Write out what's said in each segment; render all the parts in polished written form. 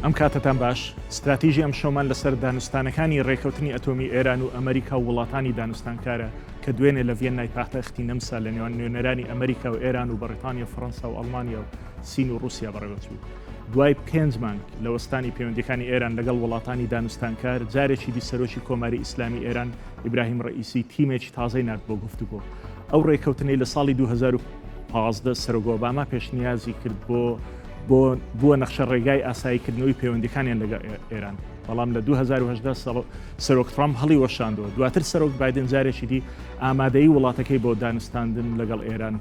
ئەم کاتەتان باش ستراتیژی ئەمشەومان لەسەر دانوستانەکانی ڕێکەوتنی ئەتۆمی ئێران و ئەمریکا و وڵاتانی دانوستانکارە کە دوێنێ لە ڤیەننای پایتەختی نەمسا لە نێوان نوێنەرانی ئەمریکا و ئێران و بەڕیتانیا فەڕەنسا و ئەڵمانیا و سین و ڕووسیا بەڕێوەچوو. دوای پێنج مانگ لە وەستانی پەیوەندیەکانی ئێران لەگەڵ وڵاتانی دانوستانکار، جارێکی دی سەرۆکی کۆماری ئیسلامی ئێران ئیبراهیم ڕەئیسی تیمێکی تازەی نارد بۆ گفتوگۆ. ئەو ڕێککەوتنەی لە ساڵی 2015 سەرۆک ئۆباما پێشنیازی کرد بۆ بۆ بووە نەخشە ڕێگای ئاساییکردنەوەی پەیوەندیەکانیان لەگەڵ ئێران، بەڵام لە 2018 سەرۆک ترامپ هەڵیوەشاندەوە. دواتر سەرۆک بایدن جارێکی دی ئامادەیی وڵاتەکەی بۆ دانوستاندن لەگەڵ ئێران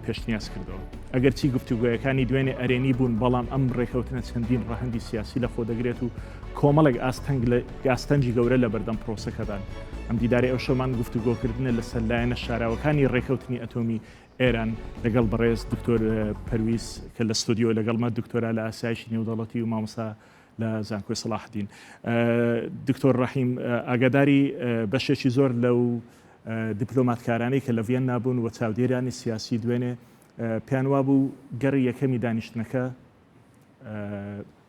پێشنیاز کردەوە. ئەگەرچی گفتوگۆیەکانی دوێنێ ئەرێنی بوون، بەڵام ئەم ڕێکەوتنە چەندین ڕەهەندی سیاسی لەخۆ دەگرێت و کۆمەڵێک ئاستەنگ لە ئاستەنگی گەورە لە بەردەم پرۆسەکەدان. ئەم دیدارەی ئەوشەومان گفتوگۆکردنە لەسەر لایەنە شاراوەکانی ڕێکەوتنی ئەتۆمی ئێران لەگەڵ بەڕێز دکتۆر پەرویز کە لە ستۆدیۆ لەگەڵمە، دکتۆرا لە ئاسایشی نێودەوڵەتی و مامۆستا لە زانکۆی سەڵاحەدین. دکتۆر ڕەحیم ئاگاداری بەشێکی زۆر لەو دیپلۆماتکارانەی کە لە ڤیەننا بوون و چاودێرانی سیاسی دوێنێ پێیان وابوو گەڕی یەکەمی دانیشتنەکە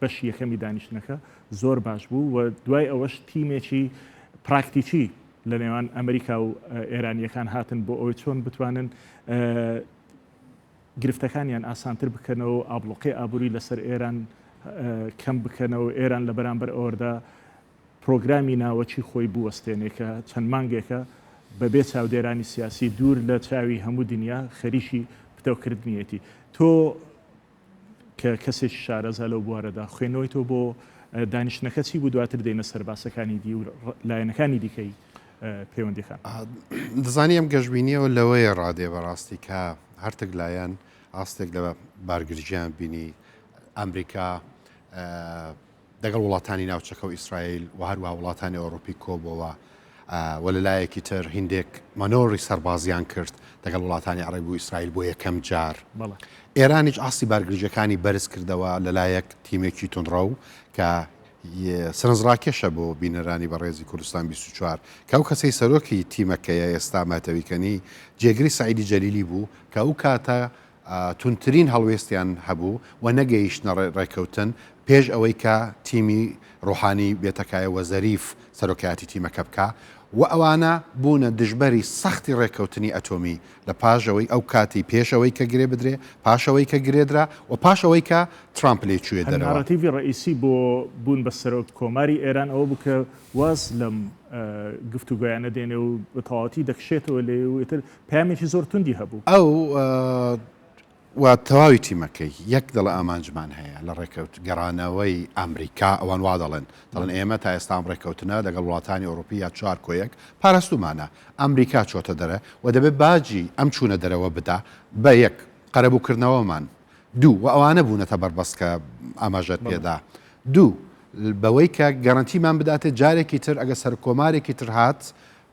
بەشی یەکەمی دانیشتنەکە زۆر باش بوو و دوای ئەوەش تیمێکی پراکتیکی لە نێوان ئەمریکا و ئێرانیەکان هاتن بۆ ئەوەی چۆن بتوانن گرفتەکانیان ئاسانتر بکەنەوە و ئابڵوقەی ئابووری لەسەر ئێران کەم بکەنەوە، ئێران لە بەرامبەر ئەوەردا پرۆگرامی ناوەکی خۆی بوەستێنێ کە چەند مانگێکە بەبێ چاودێرانی سیاسی دوور لە چاوی هەموو دنیا خەریکی پتەوکردنیەتی. تۆ کە کەسێکی شارەزا لەو بوارەدا، خوێندنەوەی تۆ بۆ دانیشتنەکە چی بوو؟ دواتر دێینە سەر باسەکانی دی و لایەنەکانی دیکەی پەیوەندیەکان. دەزانی ئەم گەشبینیەوە لەوەیە ڕادێ بەڕاستی کە هەرتک لایەن ئاستێک لە بارگرژیان بینی ئەمریکا دەگەڵ وڵاتانی ناوچەکە و ئیسرائیل و هەروە وڵاتانی ئەوروپی کۆبەوە و لە لایەکی تر هندێک مانۆڕی سەربازیان کرد دەگەڵ وڵاتانی عەرەبی و ئیسرائیل بۆ یەکەم جار ئێرانیش ئاستی بارگرژەکانی بەرز کردەوە لەلایەک تیمێکی تونڕەو کە سەرنجڕاکێشە بۆ بینەرانی بەڕێزی کوردستان 24 کە ئەو کەسەی سەرۆکی تیمەکەیە ئێستا مەهدەوی کەنی جێگری سەعیدی جەلیلی بوو کە ئەو کاتە توندترین هەڵوێستیان هەبوو و نەگەیشتنە ڕێککەوتن پێش ئەوەی کە تیمی ڕۆحانی بێتەکایە و زەریف سەرۆکایەتی تیمەکە بکا و ئەوانە بوونە دژبەری سەختی ڕێککەوتنی ئەتۆمی لە پاش ئەوەی ئەو کاتی پێش ئەوەی کە گرێ بدرێ، پاش ئەوەی کە گرێ درا و پاش ئەوەی کە ترامپ لێی چوویە دەرەوە. ناڕەتیڤی ڕەئیسی بۆ بوون بە سەرۆک کۆماری ئێران ئەوە بوو کە واز لەم گفتوگۆیانە دێنێ و بە تەواوەتی دەکشێتەوە لێی و ئیتر پەیامێکی زۆر توندی هەبوو. ئەو و تەواوی تیمەکەی یەک دڵە ئامانجمان هەیە لە ڕێکەوت گەڕانەوەی ئەمریکا، ئەوان وا دەڵێن، دەڵێن ئێمە تا ئێستا ئەم ڕێکەوتنە لەگەڵ وڵاتانی ئەوڕوپی یا چوار کۆ یەک پاراستوومانە، ئەمریکا چۆتە دەرە و دەبێت باجی ئەم چوونە دەرەوە بدا بە یەک قەرەبووکردنەوەمان، دوو و ئەوانە بوونەتە بەربەست کە ئاماژەت پێدا، دوو بەوەی کە گەرەنتیمان بداتێ جارێکی تر ئەگەر سەرکۆمارێکی تر هات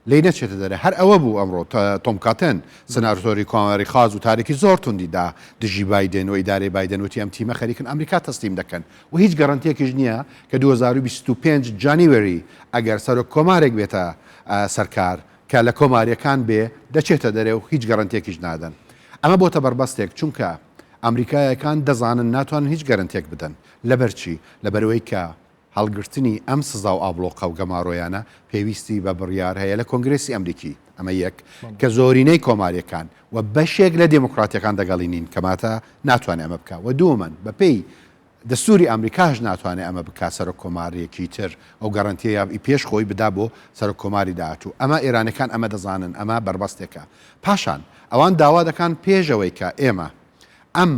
لێی نەچێتە دەرێ. هەر ئەوە بوو ئەمڕۆ تۆم کاتێن، سناتۆری کۆماریخواز وتارێکی زۆر توندی دا دژی بایدن و ئیدارەی بایدن وتی ئەم تیمە خەریکن ئەمریکا تەسلیم دەکەن و هیچ گەرەنتیەکیش نییە کە 2025 January ئەگەر سەرۆک کۆمارێک بێتە سەرکار کە لە کۆماریەکان بێ دەچێتە دەرێ و هیچ گەرەنتیەکیش نادەن. ئەمە بۆتە بەربەستێک چونکە ئەمریکایەکان دەزانن ناتوانن هیچ گەرەنتیەک بدەن. لەبەرچی؟ لەبەرئەوەی کە هەڵگرتنی ئەم سزا و ئابڵۆقە و گەمارۆیانە پێویستی بە بڕیار هەیە لە کۆنگرێسی ئەمریکی، ئەمە یەک، کە زۆرینەی کۆمارییەکان و بەشێک لە دێموکراتییەکان دەگەڵی نین، کەماتە ناتوانێ ئەمە بکا و دووەمەن بەپێی دەستووری ئەمریکاش ناتوانێ ئەمە بکا سەرۆک کۆمارێکی تر ئەو گەرەنتییە ی پێش خۆی بدا بۆ سەرۆک کۆماری داهاتوو. ئەمە ئێرانییەکان ئەمە دەزانن، ئەمە بەربەستێکە. پاشان ئەوان داوا دەکان پێش ئەوەی کە ئێمە ئەم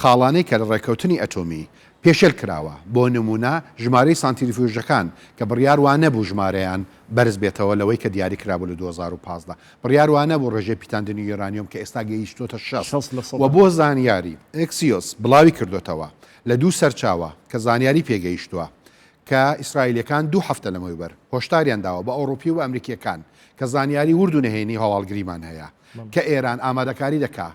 خاڵانەی کە لە ڕێککەوتنی ئەتۆمی پێشێل کراوە، بۆ نموونە ژمارەی سانتریفیوژەکان کە بڕیار وا نەبوو ژمارەیان بەرز بێتەوە لەوەی کە دیاری کرابوو لە 2015، بڕیار وا نەبوو ڕێژەی پیتاندنی یۆرانیۆم کە ئێستا گەیشتۆتە 60 و بۆ زانیاری ئێکسیۆس بڵاوی کردۆتەوە لە دوو سەرچاوە کە زانیاری پێ گەیشتووە کە ئیسرائیلیەکان دوو هەفتە لەمەوبەر هۆشداریان داوە بە ئەوڕوپی و ئەمریکیەکان کە زانیاری ورد و نهێنی هەواڵگریمان هەیە کە ئێران ئامادەکاری دەکا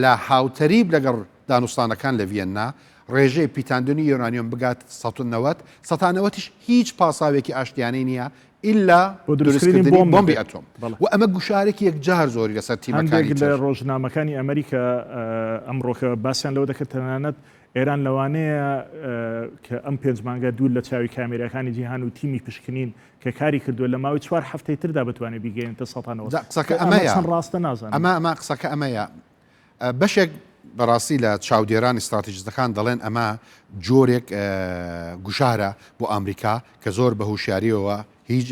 لە هاوتەریب لەگەڵ دانوستانەکان لە ڤیەننا، ڕێژەی پیتاندنی یۆرانیۆم بگات 190، سەتا نەوەتیش هیچ پاساوێکی ئاشتیانەی نییە ئیلا بۆ دروستکردنی دروستکردنی بۆمبی ئەتۆم و ئەمە گوشارێکی یەکجار زۆری لەسەر هەندێک تیمەکانی لە تر. ڕۆژنامەکانی ئەمریکا ئەمڕۆکە باسیان لەوە دەکرد تەنانەت ئێران لەوانەیە کە ئەم پێنج مانگە دوور لە چاوی کامێراکانی جیهان و تیمی پشکنین کە کاری کردووە لە ماوەی چوار هەفتەی تردا بتوانێت بیگەیەنێتە 190. جا قسەکە ئەمەیە چەند ڕاستە نازانم. ئەمە ئەمە قسەکە ئەمەیە بەشێک بەڕاستی لە چاودێران ئیستراتیژیستەکان دەڵێن ئەمە جۆرێک گوشارە بۆ ئەمریکا کە زۆر بە هوشیاریەوە هیچ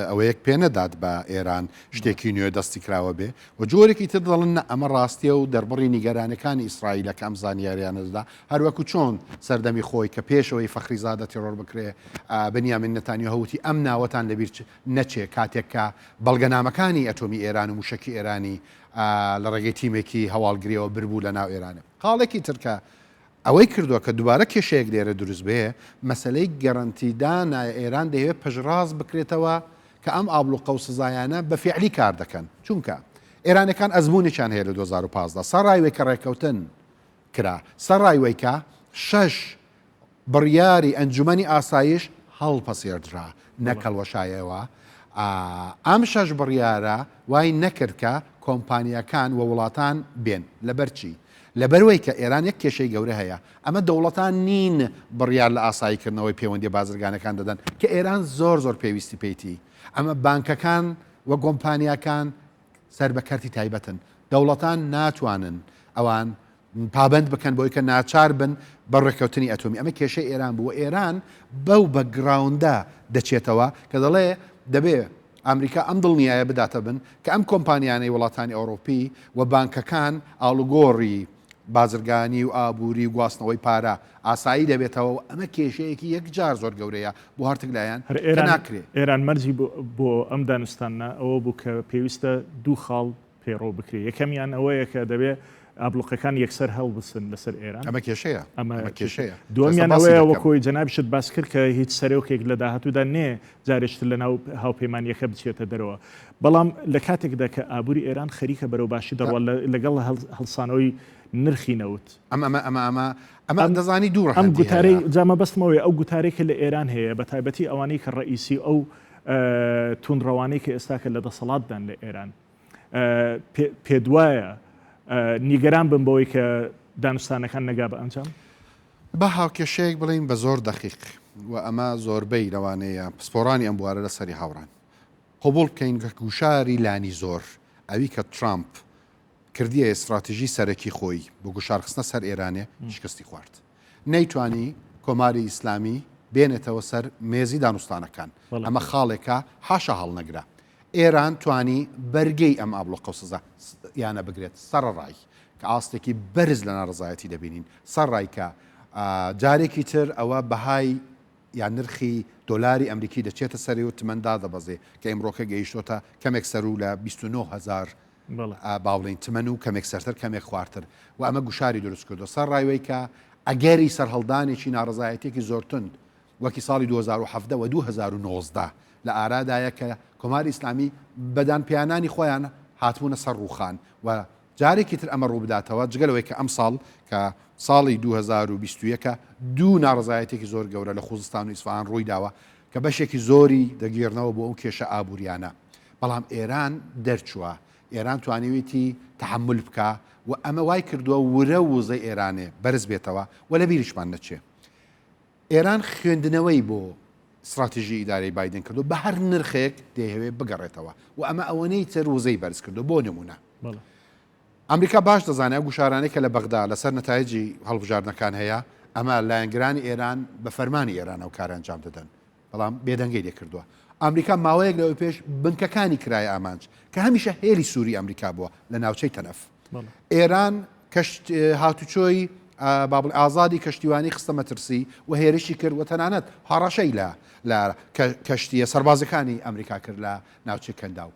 ئەوەیەک پێ نەدات بە ئێران شتێکی نوێ دەستی کراوە بێ و جۆرێکی تر دەڵن نە ئەمە ڕاستیە و دەربڕی نیگەرانەکانی ئیسرائیلە کە ئەم زانیاریانە دەدا هەروەکو چۆن سەردەمی خۆی کە پێشەوەی فەخریزادە تێرۆر بکرێ بنیامین نەتانیاهۆ وتی ئەم ناوەتان لەبیر نەچێ کاتێک کە بەڵگەنامەکانی ئەتۆمی ئێران و موشەکی ئێرانی لە ڕێگەی تیمێکی هەواڵگریەوە بربوو لە ناو ئێرانێ. خاڵێکی تر کە ئەوەی کردووە کە دووبارە کێشەیەک لێرە دروست بێ، مەسەلەی گەرەنتیدانە، ئێران دەیەوێت پشتڕاست بکرێتەوە کە ئەم ئابڵوقە و سزایانە بە فیعلی کار دەکەن، چونکە ئێرانیەکان ئەزموونێکیان هەیە لە 2015 سەرای وەی کە ڕێککەوتن کرا، سەرای وەی کە شەش بڕیاری ئەنجومەنی ئاسایش هەڵپەسێردرا نەک هەڵوەشایەوە، ئەم شەش بڕیارە وای نەکرد کە کۆمپانیاکان و وڵاتان بێن، لەبەر چی؟ لەبەروەی کە ئێران یەک کێشەی گەورە هەیە، ئەمە دەوڵەتان نین بڕیار لە ئاساییکردنەوەی پەیوەندیە بازرگانەکان دەدەن کە ئێران زۆر زۆر پێویستی پێیتی، ئەمە بانکەکان و گۆمپانیاکان سەر بە کەرتی تایبەتن، دەوڵەتان ناتوانن ئەوان پابەند بکەن بۆی کە ناچار بن بە ڕێککەوتنی ئەتۆمی، ئەمە کێشەی ئێران بوو و ئێران بەو بەکگراوندە دەچێتەوە کە دەڵێ دەبێ ئامریکا ئەم دڵنیایە بداتە بن کە ئەم کۆمپانیانەی وڵاتانی ئەوڕۆپی و بانکەکان ئاڵوگۆڕی بازرگانی و ئابووری و گواستنەوەی پارە ئاسایی دەبێتەوە و ئەمە کێشەیەکی یەکجار زۆر گەورەیە بۆ هەرتک لایەن هەر کە ئێران ناکرێ. ئێران مەرجی بۆ بۆ ئەم دانوستاندنە ئەوە بوو کە پێویستە دوو خاڵ پەیڕەو بکرێ، یەکەمیان ئەوەیە کە دەبێ ئابڵوقەکان یەکسەر هەڵبسن لەسەر ئێران. ئەمە کێشەیە. ئەمە ئەمە کێشەیە. دووەمیان ئەوەیە وەک ئەوەی جەنابیشت باس کرد کە هیچ سەرۆکێک لە داهاتوودا نێ جارێکی تر لەناو هاوپەیمانییەکە بچێتە دەرەوە. بەڵام لە کاتێکدا کە ئابووری ئێران خەریکە بەرەو باشی دەڕوات لەگەڵ هەڵسانەوەی نرخی نەوت. ئەم ئەمە ئەمە ئەمە ئەمە دەزانی دوو ڕەهەندی هەیە. ئەم گوتارەی جا مەبەستم ئەوەیە ئەو گوتارەی کە لە ئێران هەیە بە تایبەتی ئەوانەی کە ڕەئیسی و ئەو توندڕەوانەی کە ئێستاکە لە دەسەڵاتدان لە ئێران پێتوایە نیگەران بن بەوەی کە دانوستانەکان نەگا بە ئەنجام؟ با هاوکێشەیەک بڵێین بە زۆر دەقیق و ئەمە زۆربەی لەوانەیە پسپۆڕانی ئەم بوارە لەسەری هاوڕان قبوڵ بکەین کە گوشاری لانی زۆر ئەوی کە ترامپ کردیە ئێستڕاتیژی سەرەکی خۆی بۆ گوشارخستنە سەر ئێرانێ شکستی خوارد. نەیتوانی کۆماری ئیسلامی بێنێتەوە سەر مێزی دانوستانەکان. ئەمە خاڵێکە حاشا هەڵنەگرە. ئێران توانی بەرگەی ئەم ئابڵوقە و سزا یانە بگرێت سەڕەڕای کە ئاستێکی بەرز لە ناڕەزایەتی دەبینین، سەڕای کە جارێکی تر ئەوە بەهای یان نرخی دۆلاری ئەمریکی دەچێتە سەرێ و تمەن دادەبەزێ کە ئیمڕۆکە گەیشتۆتە کەمێک سەروو لە 29 هەزار با بڵێین تمەن و کەمێک سەرتر کەمێک خوارتر و ئەمە گوشاری دروست کردو سەر ڕایوەی کە ئەگەری سەرهەڵدانێکی ناڕەزایەتێکی زۆر توند وەکی ساڵی 2017 و 2019 لە ئارادایە کە کۆماری ئیسلامی بەدان پیانانی خۆیان هاتبوونە سەر ڕووخان و جارێکی تر ئەمە ڕووبداتەوە جگە لەوەی کە ئەمساڵ کە ساڵی 2021 دوو ناڕەزایەتێکی زۆر گەورە لە خوزستان و ئیسفەهان ڕوویداوە کە بەشێکی زۆری دەگێڕنەوە بۆ ئەو کێشە ئابووریانە بەڵام ئێران دەرچووە، ئێران توانیویتی تەحەمول بکا و ئەمە وای کردووە ورە و وزەی ئێرانێ بەرز بێتەوە و لە بیریشمان نەچێ ئێران خوێندنەوەی بۆ ستراتیژی ئیدارەی بایدن کردو بە هەر نرخێک دەیهەوێ بگەڕێتەوە و ئەمە ئەوەنەی تر وزەی بەرز کردو بۆ نمونە ئەمریکا باش دەزانێت ئەو گوشارانەی کە لە بەغدا لەسەر نەتایجی هەڵبژاردنەکان هەیە ئەمە لایەنگرانی ئێران بە فەرمانی ئێران ئەو کارە ئەنجام دەدەن بەڵام بێدەنگەی لێکردووە. ئامریکا ماوەیەک لەوە پێش بنکەکانی کرایە ئامانج کە هەمیشە هێلی سووری ئەمریکا بووە لە ناوچەی تەنەف. ئێران کەشت هاتوچۆی با بڵێ ئازادی کەشتیوانی خستە مەترسی و هێرشی کرد و تەنانەت هەڕەشەی لە لە کەشتیە سەربازەکانی ئەمریکا کرد لە ناوچەی کەنداو.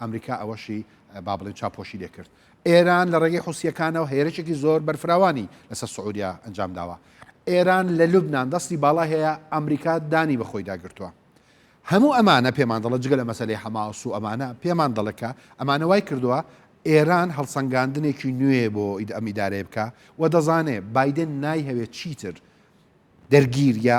ئەمریکا ئەوەشی با بڵێین چاوپۆشی لێ کرد. ئێران لە ڕێگەی حوسییەکانەوە هێرشێکی زۆر بەرفراوانی لەسەر سعودیا ئەنجام داوە. ئێران لە لوبنان دەستی باڵای هەیە، ئەمریکا دانی بە خۆیدا گرتووە. هەموو ئەمانە پێمان دەڵێت جگە لە مەسەلەی حەماس و ئەمانە پێمان دەڵێت کە ئەمانە وای کردووە ئێران هەڵسەنگاندنێکی نوێ بۆ ئەم ئیدارەیە بکا و دەزانێ بایدن نایهەوێت چیتر دەرگیر یا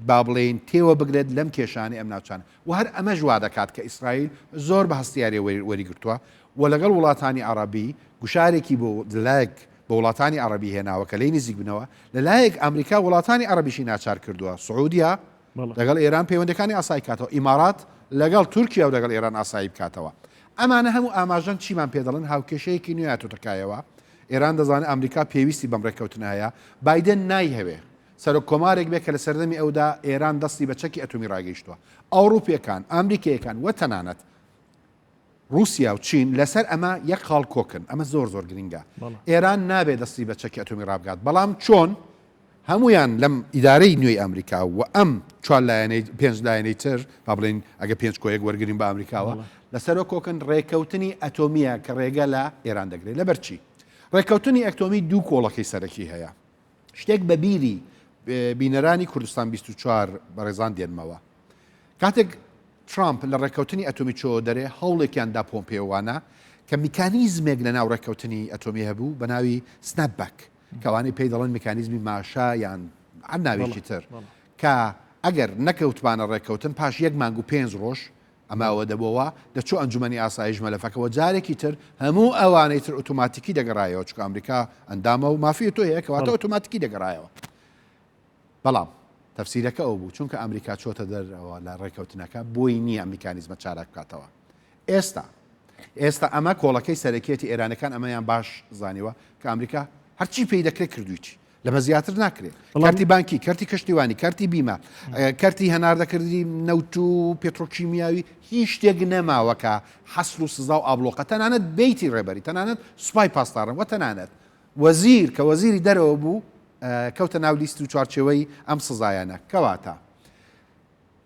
با بڵێین تێوە بگرێت لەم کێشانەی ئەم ناوچانە و هەر ئەمەش وا دەکات کە ئیسرائیل زۆر بە هەستیاریە وەریگرتووە و لەگەڵ وڵاتانی عەڕەبی گوشارێکی بۆ لایەک بۆ. بە وڵاتانی عەڕەبی هێناوە کە لێی نزیک بنەوە، لە لایەک ئامریکا وڵاتانی عەڕەبیشی ناچار کردووە، سعودیە لەگەڵ ئێران پەیوەندەکانی ئاسایی کاتەوە، ئیمارات لەگەڵ تورکیا و لەگەڵ ئێران ئاسایی بکاتەوە. ئەمانە هەموو ئاماژەن چیمان پێ دەڵێن هاوکێشەیەکی نوێ هاتۆتە کایەوە، ئێران دەزانێت ئامریکا پێویستی بەم ڕێککەوتنە هەیە، بایدن نایهەوێ سەرۆک کۆمارێک بێ کە لە سەردەمی ئەودا ئێران دەستی بە چەکی ئەتۆمی ڕاگەیشتووە. ئەوڕوپیەکان، ئامریکەیەکان و تەنانەت ڕووسیا و چین لەسەر ئەمە یەک خاڵ کۆکن، ئەمە زۆر زۆر گرنگە. ئێران نابێ دەستی بە چەکی ئەتۆمی ڕابگات، بەڵام چۆن؟ هەموویان لەم ئیدارەی نوێی ئەمریکا و ئەم چوار لایەنەی پێنج لایەنەی تر با بڵێین ئەگە پێنج کۆیەک وەرگرین بە ئەمریکاوە لەسەرەوە کۆکن ڕێککەوتنی ئەتۆمییە کە ڕێگە لە ئێران دەگرێت. لەبەر چی؟ ڕێککەوتنی ئەتۆمی دوو کۆڵەکەی سەرەکی هەیە. شتێک بە بیری بینەرانی کوردستان 24 بەڕێزان دێنمەوە. کاتێک ترامپ لە ڕێککەوتنی ئەتۆمی چۆوە دەرێ، هەوڵێکیان دا پۆمپێۆوانە کە میکانیزمێک لە ناو ڕێککەوتنی ئەتۆمی هەبوو بە ناوی snapback کە ئەوانەی پێی دەڵێن میکانیزمی ماشا یان هەر ناوێکی تر کە ئەگەر نەکەوتبانە ڕێککەوتن پاش یەک مانگ و پێنج ڕۆژ ئەمە ئەوە دەبۆوە دەچوو ئەنجومەنی ئاسایش مەلەفەکەوە جارێکی تر هەموو ئەوانەی تر ئۆتۆماتیکی دەگەڕایەوە چونکە ئەمریکا ئەندامە و مافی تۆ هەیە کەواتە ئۆتۆماتیکی دەگەڕایەوە. بەڵام تەفسیرەکە ئەوە بوو چونکە ئەمریکا چۆتە دەرەوە لە ڕێکەوتنەکە بۆی نییە ئەم میکانیزمە چالاک بکاتەوە. ئێستا ئێستا ئەمە کۆڵەکەی سەرەکیەتی ئێرانەکان ئەمەیان باش زانیوە کە ئەمریکا هەرچی پێی دەکرێت کردوویتی لەمە زیاتر ناکرێت کەرتی بانکی کەرتی کەشتیوانی کەرتی بیمە کەرتی هەناردەکردنی نەوت و پێترۆکیمیاوی هیچ شتێک نەماوە کە حەسر و سزا و ئابلۆقە تەنانەت بیتی ڕێبەری تەنانەت سوپای پاسدارن و تەنانەت وەزیر کە وەزیری دەرەوە بوو کەوتە ناو لیست و چوارچێوەی ئەم سزایانە. کەواتە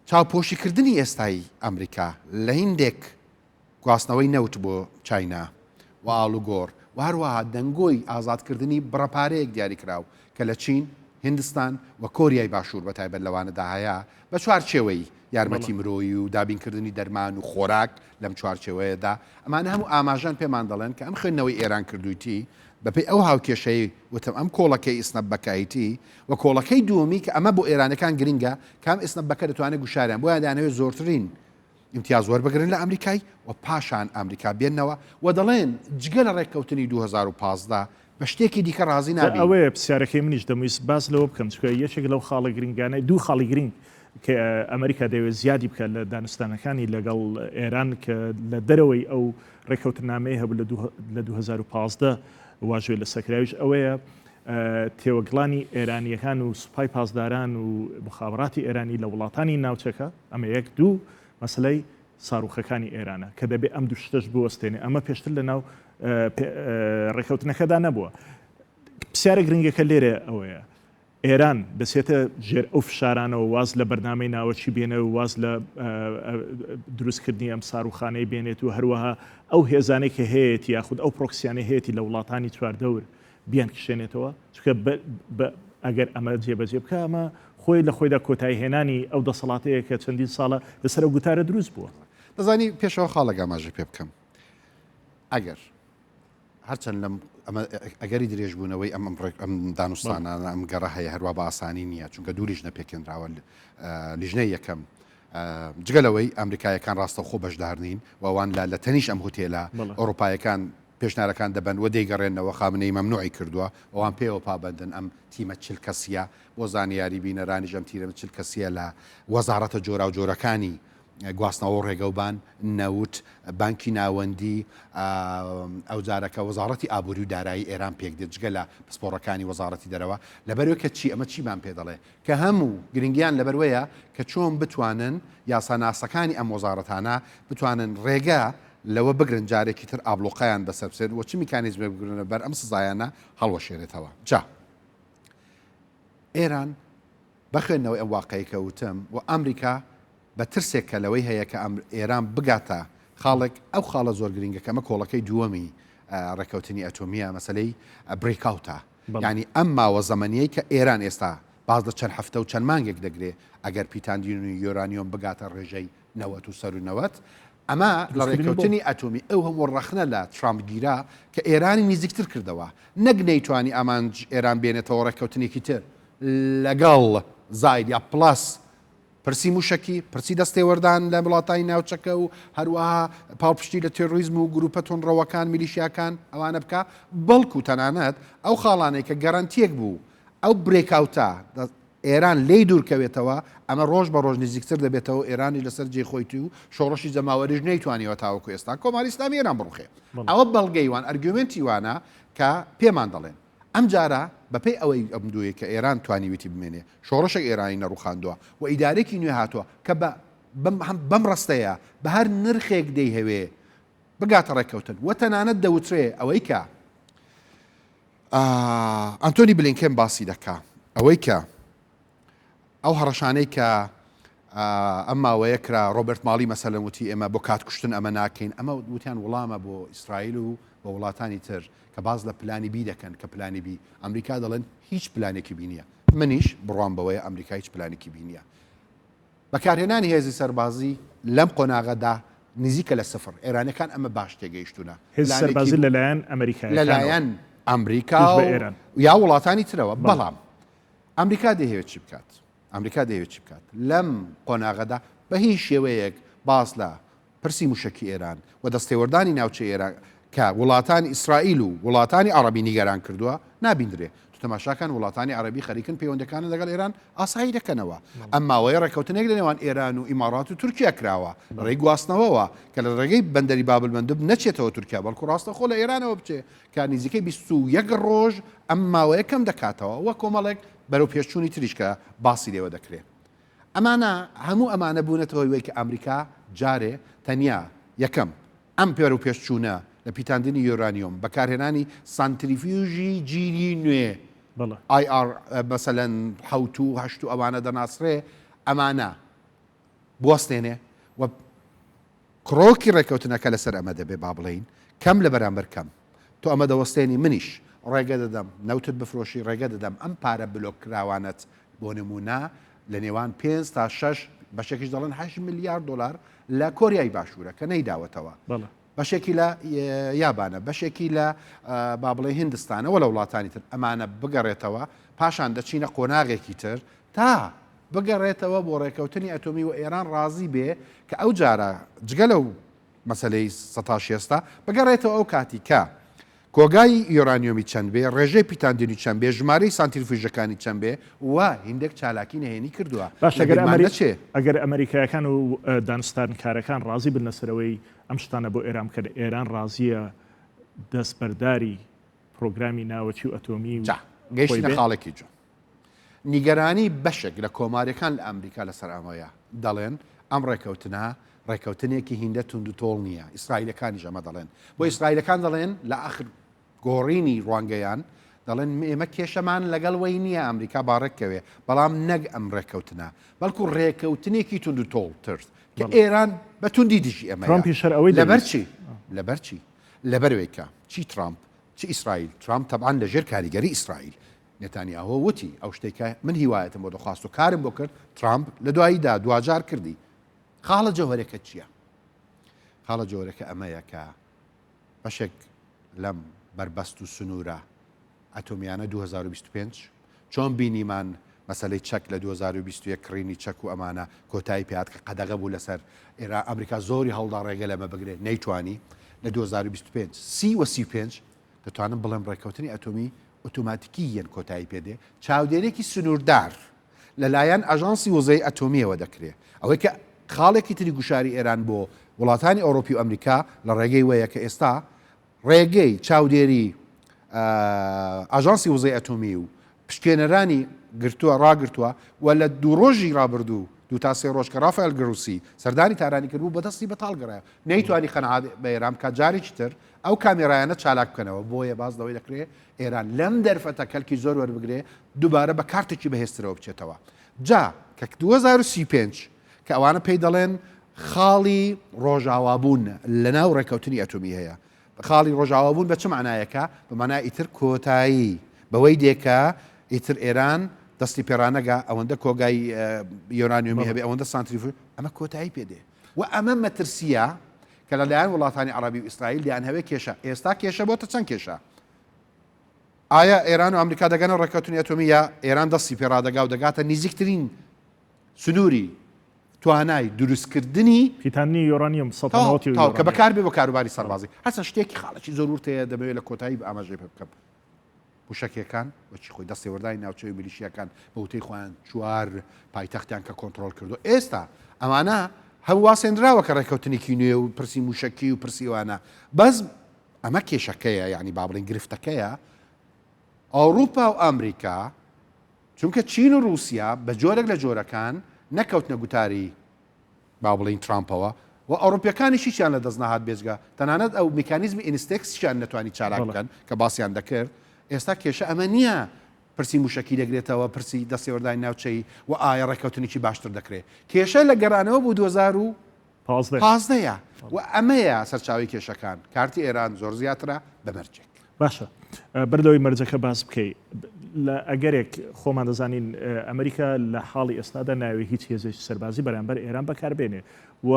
چاوپۆشیکردنی ئێستای ئەمریکا لە هیندێک گواستنەوەی نەوت بۆ چاینا و ئاڵوگۆڕ و هەروەها دەنگۆی ئازادکردنی بڕە پارەیەک دیاریکراو کە لە چین، هیندستان و کۆریای باشوور بەتایبەت لەوانەدا هەیە بە چوارچێوەی یارمەتی مرۆیی و دابینکردنی دەرمان و خۆراک لەم چوارچێوەیەدا ئەمانە هەموو ئاماژەن پێمان دەڵێن کە ئەم خوێندنەوەی ئێران کردوویتی بەپێی ئەو هاوکێشەی وتم ئەم کۆڵەکەی snapback ایتی و کۆڵەکەی دووەمی کە ئەمە بۆ ئێرانەکان گرنگە کام snapback ە دەتوانێت گوشاریان بۆیان دەیانەوێت زۆرترین ئیمتیاز وەربگرن لە ئەمریکای و پاشان ئەمریکا بێنەوە و دەڵێن جگە لە ڕێککەوتنی 2015 بە شتێکی دیکە ڕازی نابین. ئەوەیە پرسیارەکەی منیش دەمویست باس لەوە بکەم چونکە یەکێک لەو خاڵە گرنگانەی دوو خاڵی گرنگ کە ئەمریکا دەیەوێت زیادی بکات لە دانوستانەکانی لەگەڵ ئێران کە لە دەرەوەی ئەو ڕێککەوتنامەی هەبوو لە 2015 واژۆی لەسەر کراویش ئەوەیە تێوەگڵانی ئێرانییەکان و سوپای پاسداران و مخابراتی ئێرانی لە وڵاتانی ناوچەکە ئەمە یەک دوو مەسلەی ساروخەکانی ئێرانە کە دەبێ ئەم دوو شتەش بوەستێنێ ئەمە پێشتر لە ناو ڕێککەوتنەکەدا نەبووە پرسیارە گرنگەکە لێرە ئەوەیە ئێران دەچێتە ژێر ئەو فشارانەوە واز لە بەرنامەی ناوەکی بێنێ و واز لە دروستکردنی ئەم ساروخانەی بێنێت و هەروەها ئەو هێزانەی کە هەیەتی یاخود ئەو پرۆکسیانەی هەیەتی لە وڵاتانی چواردەور بیانکشێنێتەوە چونکە ئەگەر ئەمە جێبەجێ بکە ئەمە خۆی لە خۆیدا کۆتایی هێنانی ئەو دەسەڵاتەیە کە چەندین ساڵە لەسەر ئەو گوتارە دروست بووە. دەزانی پێشەوە خاڵێک ئاماژە پێ بکەم ئەگەر هەرچەند لەم ئەمە ئەگەری درێژبوونەوەی ئەم ئەم دانوستانانە ئەم گەڕە هەیە هەروا بە ئاسانی نییە چونکە دوو لیژنە پێکێنراوە لیژنەی یەکەم جگە لەوەی ئەمریکایەکان ڕاستەوخۆ بەشدار نین و ئەوان لە لە تەنیش ئەم هوتێلە ئەوروپایەکان پێشنارەکان دەبەن و دەیگەڕێنەوە خامنەی مەمنوعی کردووە ئەوان پێوە پابندن ئەم تیمە چل کەسیە بۆ زانیاری بینەرانیش ئەم تیرە چل کەسیە لە وەزارەتە جۆراوجۆرەکانی گواستنەوە و ڕێگەوبان، نەوت، بانکی ناوەندی، ئەوجارەکە وەزاڕەتی ئابووری و دارایی ئێران پێکدێت جگە لە پسپۆڕەکانی وەزاڕەتی دەرەوە، لەبەرئەوەی کە چی؟ ئەمە چیمان پێ دەڵێ؟ کە هەموو گرنگیان لەبەروەیە کە چۆن بتوانن یاساناسەکانی ئەم وەزاڕەتانە بتوانن ڕێگە لەوە بگرن جارێکی تر ئابڵۆقەیان بەسەر بچێت و چ میکانیزمێک بگرنە بەر ئەم سزایانە هەڵوەشێنێتەوە. جا ئێران بە خوێندنەوەی ئەم واقعەی کە وتم و ئەمریکا بە ترسێک کە لەوەی هەیە کە ئێران بگاتە خاڵێک، ئەو خاڵە زۆر گرنگە کە ئەمە کۆڵەکەی دووەمی ڕێککەوتنی ئەتۆمییە، مەسەلەی breakout ە. یانی ئەم ماوە زەمەنییەی کە ئێران ئێستا باس لە چەند هەفتە و چەند مانگێک دەگرێ ئەگەر پیتاندنی یۆرانیۆم بگاتە ڕێژەی 90 و سەروو 90، ئەمە لە ڕێککەوتنی ئەتۆمی ئەو هەموو ڕەخنە لە ترامپ گیرا کە ئێرانی نیزیکتر کردەوە، نەک نەیتوانی ئامانج ئێران بێنێتەوە ڕێککەوتنێکی تر لەگەڵ زاید یا plus. پرسی مووشەکی، پرسی دەستێوەردان لە وڵاتانی ناوچەکە و هەروەها پاڵپشتی لە تێرۆریزم و گرووپە توندڕەوەکان، میلیشیاکان، ئەوانە بکا، بەڵکو تەنانەت ئەو خاڵانەی کە گەرەنتییەک بوو ئەو breakout ە ئێران لێی دوور کەوێتەوە، ئەمە ڕۆژ بە ڕۆژ نزیکتر دەبێتەوە و ئێرانیش لەسەر جێی خۆیتی و شۆڕشی جەماوەریش نەیتوانیوە تاوەکو ئێستا کۆماری ئیسلامی ئێران بڕوخێ. ئەوە بەڵگەی وان، argument ی وانە کە پێمان دەڵێن. ئەمجارە بەپێی ئەوەی ئەم دوویە کە ئێران توانیویتی بمێنێ، شۆڕشێک ئێرانی نەڕوخاندووە و ئیدارەیەکی نوێ هاتووە کە بە بەم ڕەستەیە بە هەر نرخێک دەیهەوێ بگاتە ڕێککەوتن و تەنانەت دەوترێ ئەوەی کە ئەنتۆنی بلینکێن باسی دەکا ئەوەی کە ئەو هەڕەشانەی کە ئەم ماوەیە کرا ڕۆبەرت ماڵی مەسەلەن وتی ئێمە بۆ کات کوشتن ئەمە ناکەین ئەمە وتیان وڵامە بۆ ئیسرائیل و بۆ وڵاتانی تر کە باز لە پلانی B دەکەن کە پلانی B ئەمریکا دەڵێن هیچ پلانێکی B نییە منیش بڕوام بەوەیە ئەمریکا هیچ پلانێکی B نییە بەکارهێنانی هێزی سەربازی لەم قۆناغەدا نزیکە لە سفر ئێرانەکان ئەمە باش تێگەیشتونە هێز سەربازی لەلایەن ئەمریکا لەلایەن ئەمریکا یا وڵاتانی ترەوە بەڵام ئەمریکا دەیهەوێت چی بکات؟ ئەمریکا دەیەوێت چی بکات؟ لەم قۆناغەدا بە هیچ شێوەیەک باس لە پرسی موشەکی ئێران و دەستێوەردانی ناوچەی ئێران کە وڵاتانی ئیسرائیل و وڵاتانی عەڕەبی نیگەران کردووە نابیندرێ. تۆ تەماشاکەن وڵاتانی عەرەبی خەریکن پەیوەندەکانن لەگەڵ ئێران ئاسایی دەکەنەوە. ئەم ماوەیە ڕێککەوتنێک لە نێوان ئێران و ئیماڕات و تورکیا کراوە لە ڕێی گواستنەوەوە کە لە ڕێگەی بەندەری بابلمەندب نەچێتەوە تورکیا بەڵکو ڕاستەوخۆ لە ئێرانەوە بچێ کە نزیکەی 21 ڕۆژ ئەم ماوەیە کەم دەکاتەوە و کۆمەڵێک بەرەو پێشچوونی تریش کە باسی لێوە دەکرێ. ئەمانە هەموو ئەمانە بوونەتە هۆی وەی کە ئامریکا جارێ تەنیا یەکەم ئەم بەرەو پێشچوونە لە پیتاندنی یۆرانیۆم، بەکارهێنانی سانتریفیوژی جیلی نوێ IR مەسەلەن حەوت و هەشت و ئەوانە دەناسرێ ئەمانە بوەستێنێ و کرۆکی ڕێکەوتنەکە لەسەر ئەمە دەبێ با بڵێین کەم لە بەرامبەر کەم. تۆ ئەمە دەوەستێنی منیش ڕێگە دەدەم نەوتت بفرۆشی ڕێگە دەدەم ئەم پارە بلۆک کراوانەت بۆ نمونە لە نێوان پێنج تا شەش بەشێکیش دەڵێن هەشت ملیار دۆلار لە کۆریای باشوورە کە نەیداوەتەوە بەشێکی لە یابانە بەشێکی لە با بڵێ هندستانە وە لە وڵاتانی تر ئەمانە بگەڕێتەوە پاشان دەچینە قۆناغێکی تر تا بگەڕێتەوە بۆ ڕێکەوتنی ئەتۆمی و ئێران ڕازی بێ کە ئەو جارە جگە لەو مەسەلەی سەتا شێستە بگەڕێتەوە ئەو کاتی کە کۆگای یۆرانیۆمی چەند بێ، ڕێژەی پیتاندنی چەند بێ، ژمارەی سانتریفیوژەکانی چەند بێ و هیندێک چالاکی نهێنی کردووە. باشە لە ئەگەر بیرمان ئەمەری نەچێ. ئەگەر ئەمەریکایەکان و دانوستانکارەکان ڕازی بن لەسەر ئەوەی ئەم شتانە بۆ ئێران بکەن، ئێران ڕازییە دەستبەرداری پرۆگرامی ناوەکی و ئەتۆمی و جا خۆی گەیشتینە بێ؟ خاڵێکی جوان. نیگەرانی بەشێک لە کۆماریەکان لە ئەمریکا لەسەر ئەمەیە، دەڵێن ئەم ڕێکەوتنە ڕێکەوتنێکی هیندە توندوتۆڵ نییە، ئیسرائیلەکانیش ئەمە دەڵێن، بۆ ئیسرائیلەکان دەڵێن لە ئاخر گۆڕینی ڕوانگەیان دەڵێن ئێمە کێشەمان لەگەڵ وەی نییە ئەمریکا با ڕێککەوێ، بەڵام نەک ئەم ڕێککەوتنە، بەڵکو ڕێکەوتنێکی توندوتۆڵتر کە ئێران بە توندی دژی ئەمەیە. ترامپیش هەر ئەوەی لەبەر دەویست. چی؟ لەبەر چی؟ لەبەرئەوەی کە چی ترامپ چ ئیسرائیل، ترامپ تەبعەن لەژێر کاریگەری ئیسرائیل، نێتانیاهۆ وتی، ئەو شتەی کە من هیوایەتم بۆ دەخواست و کارم بۆ کرد، ترامپ لە دواییدا دواجار کردی. خاڵە جەوهەرەکە چییە؟ خاڵە جەوهەرەکە ئەمەیە کە بەشێک لەم بەربەست و سنوورە ئەتۆمیانە 2025 چۆن بینیمان مەسەلەی چەک لە 2021 کڕینی چەک و ئەمانە کۆتایی پێهات کە قەدەغە بوو لەسەر ئێران ئەمریکا زۆری هەوڵدا ڕێگە لەمە بگرێت نەیتوانی لە 2025 سی و 35 دەتوانم بڵێم ڕێککەوتنی ئەتۆمی ئۆتۆماتیکییەن کۆتایی پێ دێ، چاودێرییەکی سنووردار لەلایەن ئاژانسی وزەی ئەتۆمییەوە دەکرێ. ئەوەی کە خاڵێکی تری گوشاری ئێران بۆ وڵاتانی ئەوڕۆپی و ئەمریکا لە ڕێگەی وەیە کە ئێستا ڕێگەی چاودێری ئاژانسی وزەی ئەتۆمی و پشکێنەرانی گرتووە ڕاگرتووە و لە دوو ڕۆژی ڕابردوو دوو تا سێ ڕۆژ کە ڕافائێل گڕوسی سەردانی تارانی کردبوو بە دەستی بەتاڵ گەڕایەوە نەیتوانی قەناعەت بە ئێران بکات جارێکی تر ئەو کامێرایانە چالاک بکەنەوە، بۆیە باس لەوەی دەکرێ ئێران لەم دەرفەتە کەلکی زۆر وەربگرێ دووبارە بە کارتێکی بەهێزترەوە بچێتەوە. جا کە 2035 کە ئەوانە پێی دەڵێن خاڵی ڕۆژاوابوون لەناو ڕێککەوتنی ئەتۆمی هەیە. خاڵی ڕۆژاوابوون بە چ مانایەکە؟ بە مانای ئیتر کۆتایی بەوەی دێ کە ئیتر ئێران دەستی پێڕانەگا ئەوەندە کۆگای یۆرانیۆمی هەبێ ئەوەندە سانتریفیوژ ئەمە کۆتایی پێ دێ و ئەمە مەترسییە کە لە لایەن وڵاتانی عەڕەبی و ئیسرائیل دەیانهەوێ کێشە ئێستا کێشە بۆتە چەند کێشە ئایا ئێران و ئەمریکا دەگەنە ڕێککەوتنی ئەتۆمی یا ئێران دەستی پێ ڕادەگا و دەگاتە نزیکترین سنووری. توانای دروستکردنی پیتاندنی یۆرانیۆم 190 تەواو کە بەکاربێ بۆ کاروباری سەربازی. هەرچەند شتێکی خاڵێکی زۆر ورد هەیە دەمەوێت لە کۆتایی ئاماژەی پێ بکەم. موشەکیەکان وەکی خۆی دەستێوەردانی ناوچەی و میلیشیاکان بە وتەی خۆیان چوار پایتەختیان کە کۆنترۆڵ کردو ئێستا ئەمانە هەم واسێنراوە کە ڕێککەوتنێکی نوێ و پرسی موشەکی و پرسی ئەوانە بەس ئەمە کێشەکەیە یعنی با بڵێن گرفتەکەیە ئەوروپا و ئەمریکا چونکە چین و ڕووسیا بە جۆرێک لە جۆرەکان نەکەوتنە گوتاری با بڵێین ترامپەوە و ئەوڕوپیەکانیش هیچیان لە دەست نەهات بێجگە تەنانەت ئەو میکانیزمی ئینستێکسیشیان نەتوانی چالاک بکەن کە باسیان دەکرد ئێستا کێشە ئەمە نییە پرسی موشەکی دەگرێتەوە پرسی دەستێوەردانی ناوچەیی و ئایا ڕێککەوتنێکی باشتر دەکرێت کێشە لە گەڕانەوە بۆ 2015 یە و ئەمەیە سەرچاوەی کێشەکان کارتی ئێران زۆر زیاترە بە مەرجێک. باشە بەر لەوەی مەرجەکە باس بکەی لە ئەگەرێک خۆمان دەزانین ئەمریکا لە حاڵی ئێستادا ناوێ هیچ هێزێکی سەربازی بەرامبەر ئێران بەکاربێنێ و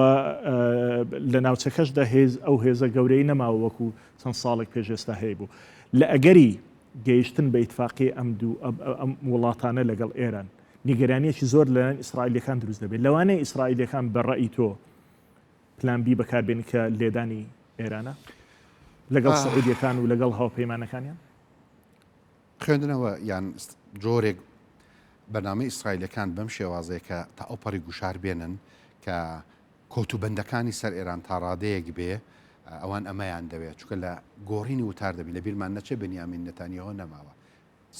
لە ناوچەکەشدا هێز ئەو هێزە گەورەی نەماوە وەکو چەند ساڵێک پێش ئێستا هەیە بوو لە ئەگەری گەیشتن بە ئیتفاقی ئەم دوو ئەم وڵاتانە لەگەڵ ئێران نیگەرانیەکی زۆر لەلایەن ئیسرائیلەکان دروست دەبێت لەوانەیە ئیسرائیلەکان بە ڕەئی تۆ plan B بەکاربێن کە لێدانی ئێرانە لەگەڵ سعودیەکان و لەگەڵ هاوپەیمانەکانیان؟ خوێندنەوە یان جۆرێک بەرنامەی ئیسرائیلەکان بەم شێوازەیە کە تا ئەو پەڕی گوشار بێنن کە کۆتوبەندەکانی سەر ئێران تا ڕادەیەک بێ ئەوان ئەمەیان دەوێت چونکە لە گۆڕینی وتار دەبی لە بیرمان نەچێ بنیامین نەتانیەوە نەماوە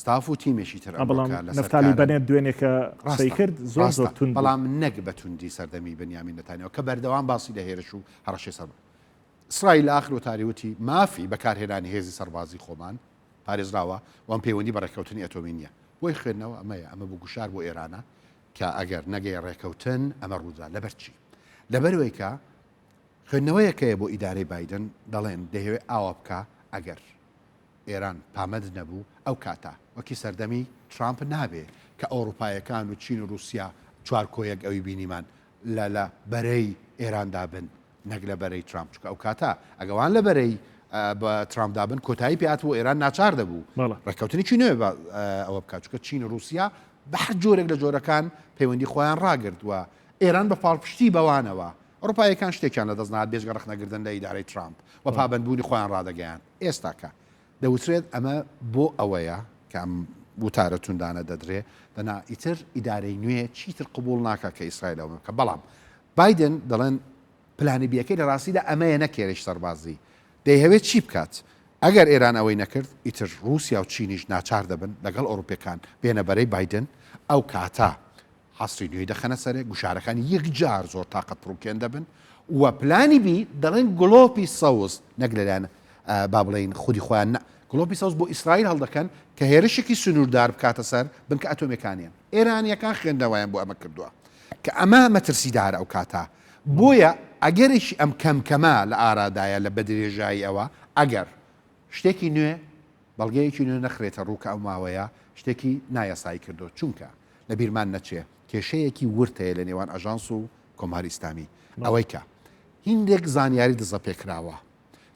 ستاف و تیمێکی تر ئەمڕۆکە لەسەر نەفتالی کارن. بەنێت دوێنێ کە قسەی ڕاستە، کرد زۆر زۆر ڕاستە، توند بوو. بەڵام نەک بە توندی سەردەمی بنیامین نەتانیاهۆ کە بەردەوام باسی لە هێرش و هەڕەشەی سەر ئیسرائیل لە ئاخر وتاری وتی مافی بەکارهێنانی هێزی سەربازی خۆمان پارێزراوە و ئەم پەیوەندی بە ڕێککەوتنی ئەتۆمی نییە. بۆی خوێندنەوە ئەمەیە، ئەمە بۆ گوشار بۆ ئێرانە کە ئەگەر نەگەیە ڕێککەوتن ئەمە ڕوودرا. لەبەر چی؟ لەبەرئەوەی کە خوێندنەوەیەک هەیە بۆ ئیدارەی بایدن دەڵێن دەیهەوێ ئاوا بکا ئەگەر ئێران پامەند نەبوو ئەو کاتە وەکی سەردەمی ترامپ نابێ کە ئەوڕوپایەکان و چین و ڕوسیا چوارکۆیەک ئەوی بینیمان لە لە بەرەی ئێراندا بن نەک لە بەرەی ترامپ چونکە ئەو کاتە ئەگە وان لە بەرەی بە ترامپدا بن کۆتایی پێ هاتبوو ئێران ناچار دەبوو ڕێککەوتنێکی نوێ بە ئەوە بکات چونکە چین و ڕوسیا بە هەر جۆرێک لە جۆرەکان پەیوەندی خۆیان ڕاگرت و ئێران بە پاڵپشتی بەوانەوە ئەوڕوپایەکان شتێکیان لەدەست نەهات بێجگە ڕەخنەگردن لە ئیدارەی ترامپ و پابەندبوونی خۆیان ڕادەگەیاند. ئێستاکە دەوترێت ئەمە بۆ ئەوەیە کە ئەم وتارە توندانە دەدرێ، دەنا ئیتر ئیدارەی نوێ چیتر قبوڵ ناکا کە ئیسرائیل ئەوە بکا. بەڵام بایدن دەڵێن پلانی بیەکەی لە ڕاستیدا ئەمەیە نەک هێرش سەربازی. دەیهەوێت چی بکات؟ ئەگەر ئێران ئەوەی نەکرد، ئیتر ڕووسیا و چینیش ناچار دەبن لەگەڵ ئەوروپیەکان بێنە بەرەی بایدن، ئەو کاتە حەسری نوێی دەخەنە سەرێ، گوشارەکان یەکجار زۆر تاقەت پڕوکێن دەبن و پلانی بی دەڵێن گڵۆپی سەوز نەک لەلایەن با بڵێین خودی خۆیان نا گڵۆپی سەوز بۆ ئیسرائیل هەڵدەکەن کە هێرشێکی سنووردار بکاتە سەر بنکە ئەتۆمیەکانیان. ئێرانیەکان خوێندنەوەیان بۆ ئەمە کردووە کە ئەمە مەترسیدارە ئەو کاتە بۆیە ئەگەرێکی ئەم کەم کەمە لە ئارادایە لە بەدرێژایی ئەوە ئەگەر شتێکی نوێ بەڵگەیەکی نوێ نەخرێتە ڕوو کە ئەو ماوەیە شتێکی نایاسایی کردووە، چونکە لە بیرمان نەچێ کێشەیەکی ورد هەیە لە نێوان ئاژانس و کۆماری ئیسلامی، ئەوەی کە هیندێک زانیاری دزەپێکراوە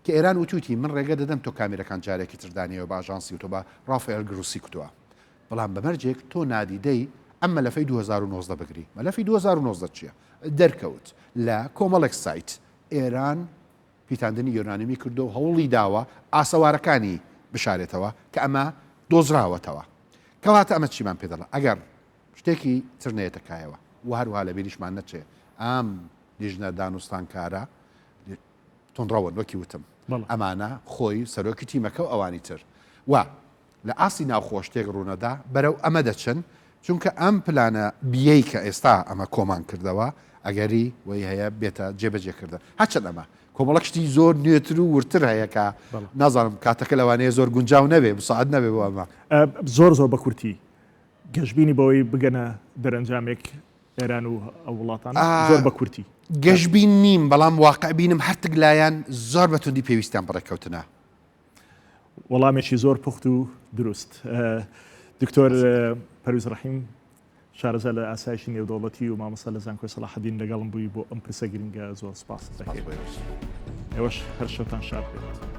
کە ئێران وتوویتی من ڕێگە دەدەم تۆ کامیرەکان جارێکی تر دانێیەوە بە ئاژانسی وتووە بە ڕافائێل گروسی کوتووە بەڵام بە مەرجێک تۆ نادیدەی ئەم مەلەفەی 2019 بگری، مەلەفی 2019 چییە؟ دەرکەوت لە کۆمەڵێک سایت ئێران پیتاندنی یۆرانیومی کردووە و هەوڵی داوە ئاسەوارەکانی بشارێتەوە کە ئەمە دۆزراوەتەوە. کەواتە ئەمە چیمان پێ دەڵێ؟ ئەگەر شتێکی تر نەیەتە کایەوە و هەروەها لە بیریشمان نەچێ ئەم لیژنە دانوستانکارە توندڕەون وەکی وتم ئەمانە خۆی سەرۆکی تیمەکە و ئەوانی تر و لە ئاستی ناوخۆ شتێک ڕوونەدا بەرەو ئەمە دەچن، چونکە ئەم پلانە بیەی کە ئێستا ئەمە کۆمان کردەوە ئەگەری وەی هەیە بێتە جێبەجێکردن. هەرچەند ئەمە کۆمەڵێک شتی زۆر نوێتر و وردتر هەیە کە نازانم کاتەکە لەوانەیە زۆر گونجاو نەبێ، مساعد نەبێ بۆ ئەمە. زۆر زۆر بە کورتی گەشبینی بەوەی بگەنە دەرەنجامێک ئێران و ئەو وڵاتانە؟ زۆر بە کورتی. گەشبین نیم، بەڵام واقعبینم هەرتک لایەن زۆر بە توندی پێویستیان بە ڕێککەوتنە. وەڵامێکی زۆر پوخت و دروست. دکتۆر پەرویز ڕەحیم شارەزا لە ئاسایشی نێودەوڵەتی و مامۆستا لە زانکۆی سەڵاحەدین لەگەڵم بووی بۆ ئەم پرسە گرنگە زۆر سپاست دەکەین. ئێوەش هەر شەوتان شاد بێت.